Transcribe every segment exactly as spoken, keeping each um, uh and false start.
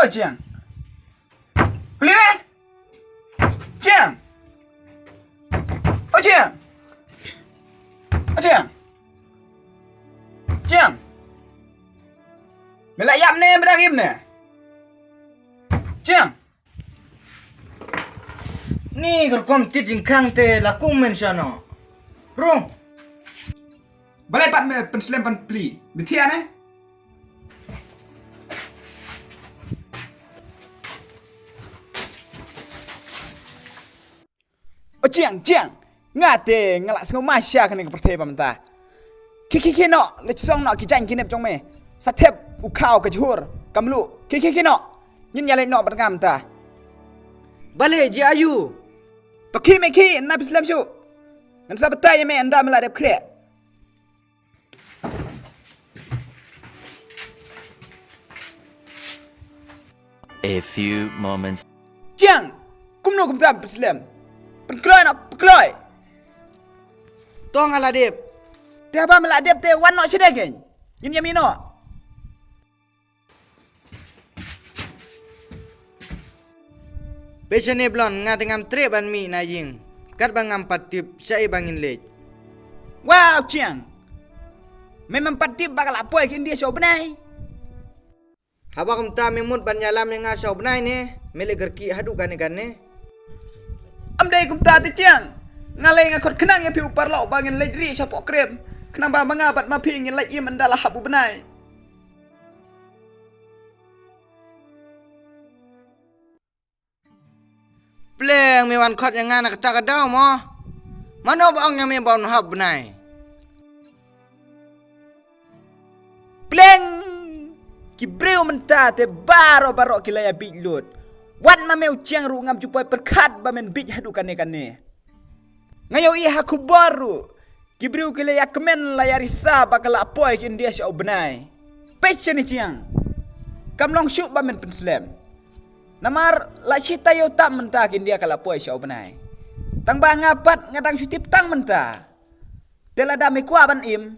Ajiang. Pli ne? Jiang. Ajiang. Ajiang. Jiang. Me la ïap ne, me dang im ne? Jiang. Ni ka rukom tit jingkhang te la kum men shano. Rung. Balei pat me pynslem pan pli? Me thiah ne? O Jiang, Jiang. Nga te nga la sngew ma sha kane ka pyrthei ba mynta. Khie khie khie noh, leit song noh ki jaiñ ki nep jong me. Sa thep u khaw ka jhur, kam luh. Khie khie khie noh. Ngin ïa leit noh bad nga mynta. Balei, jia aïu? To khie me khie, ynda phi slem shuh. Ngan sa batai ïa me ynda me la dep khreh. A few moments. Jiang, kumno kumta pynslem? Pynkloi noh, pynkloi. To nga la dep. Te haba me la dep te wan noh shane kein. Ngin ïa mih noh. Peit shane Blon, nga te ngam treh ban mih na ïing. Katba ngam pat tip shaei ba ngin leit. Wow, Jiang. Me mem pat tip ba ka la poi ka India sha u bnai. Haba kumta me mut ban ïalam ïa nga sha u bnai ne, me leh kyrkieh haduh kane kane. Ym dei kumta te Jiang. Nga lei nga khot khnang ïa phi u paralok ba ngin leit rieh shapoh krem. Khnang ba ma nga bad ma phi ngin leit im ynda la hap u bnai. Pleng, me wan khot ïa nga na kata ka daw mo. Mano ba ong ïa me ba un hap bnai? Pleng, ki briew mynta te baroh baroh ki la ïa bieit lut. Wat ma me u Jiang ruh ngam ju poi pyrkhat ba men bieit haduh kane kane. Nga ïohi ha khubor ruh, ki briew ki la ïa kmen la ïa risa ba ka la poi ka India sha u bnai. Peit shane Jiang. Kam long shuh ba men pynslem. Namar la shi taïew tam mynta ka India ka la poi sha u bnai. Tang ba nga pat nga dang shu tip tang mynta. Te lada me kwah ban im,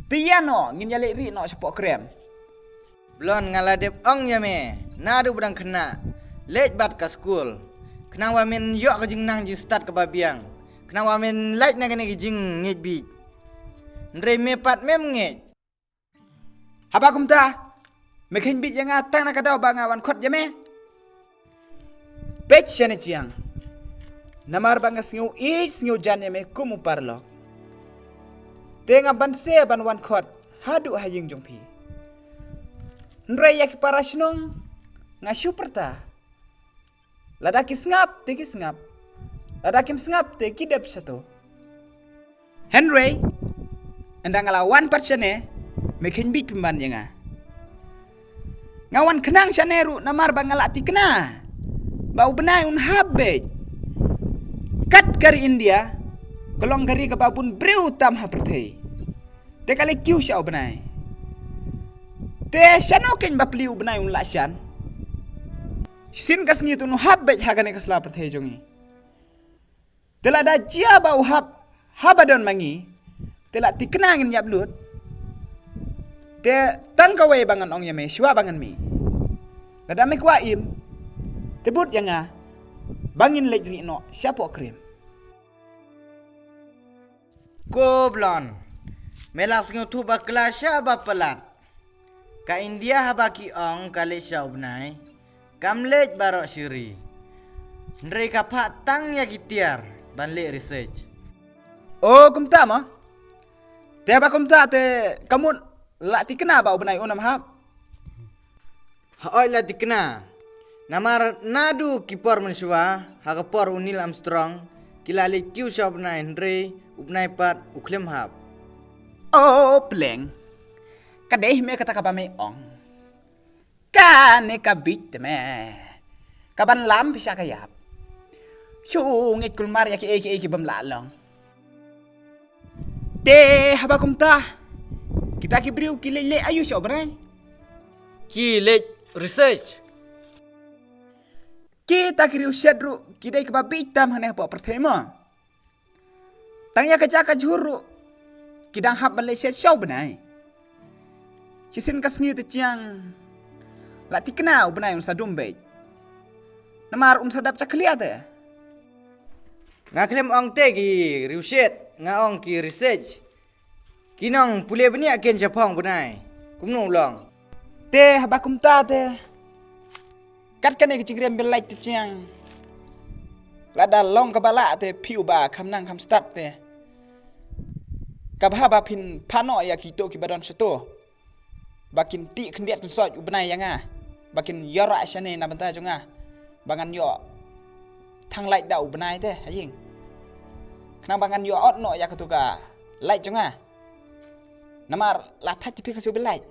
te ïa noh, ngin ïa leit rieh noh shapoh krem. Blon, nga la dep ong ïa me naduh ba dang khynnah, leit bad ka skul. Khnang ba men ïoh ka jingnang jingstad kaba biang. Khnang ba men lait na kane ka jingngeit bieit. Hynrei me pat mem ngeit. Haba kumta, me kheiñ bieit ïa nga tang na ka daw ba nga wan khot ïa me. Peit shane Jiang. Namar ba nga sngew ïeit sngew jan ïa me kum u paralok, te nga banse ban wan khot haduh ha ïing jong phi. Hynrei ïa ki para shnong nga shu pyrta. Lada ki sngap te ki sngap, lada kim sngap te ki dep shato. Hynrei ynda nga la wan pat shane, me kheiñ bieit pynban ïa nga. Nga wan khnang shane ruh namar ba nga la thikna ba u bnai un hap beit. Kat ka ri India ka long ka ri kaba bun briew tam ha pyrthei. Te ka leit kiew sha u bnai. Te shano kein ba plie u bnai un lah shan? Shisien ka sngi te un hap beit ha kane ka sla pyrthei jong ngi. Te lada jia ba u hap haba don ma ngi, te la thikna ngin ïap lut. Te tang kawei ba ngan ong ïa me shuwa ba ngan mih. Lada me kwah im, te bud ïa nga ba ngin leit rieh noh shapoh krem. Ko Blon, me la sngewthuh bakla sha ba palat. Ka India haba ki ong ka leit sha u bnai, kam leit baroh shi ri. Hynrei ka phah tang ïa ki tiar ban leh research. O kumta mo? Te ba kumta te ka mut la thikna ba u bnai un ym hap? Hooid la thikna. Namar naduh ki por mynshuwa, ha ka por u Neil Armstrong, ki la leit kiew sha u bnai hynrei u bnai pat u khlem hap. O pleng. Ka dei me kata kaba me ong. Kane ka bieit te me. Kaban lam pisa ka ïap. Shu ngeit kulmar ïa kiei kiei ki bym lah long. Te haba kumta, kita ki briew ki leit leh aïu sha u bnai? Ki leit research. Kita ki riew shet ruh ki dei kiba bieit tam hangne hapoh pyrthei mo. Tang ïa ka jaka jhur ruh ki dang hap ban leit shet sha u bnai. Shisien ka sngi te Jiang, La thikna u bnai un sa dum beit. Namar un sa dap chakhlia te. Nga khlem ong te ki riewshet, nga ong ki research. Ki nong pule bniah kin japong bnai. Kumno u long? Te haba kumta te. Kat kane ka jingrem bel lait te chiang. Lada long kaba lah te phi uba kham nang kham stad te. Kaba haba phin phano ïa kito kiba don shato. Ba kin tih khyndiat khynsoit u bnai ïa nga. Ba kin ïoh rah shane na bynta jong nga. Ba ngan ïoh thang lait da u bnai te ha ïing. Khnang ba ngan ïoh ot noh ïa katu ka lait jong nga. Namar la thait te phi ka shu bel lait.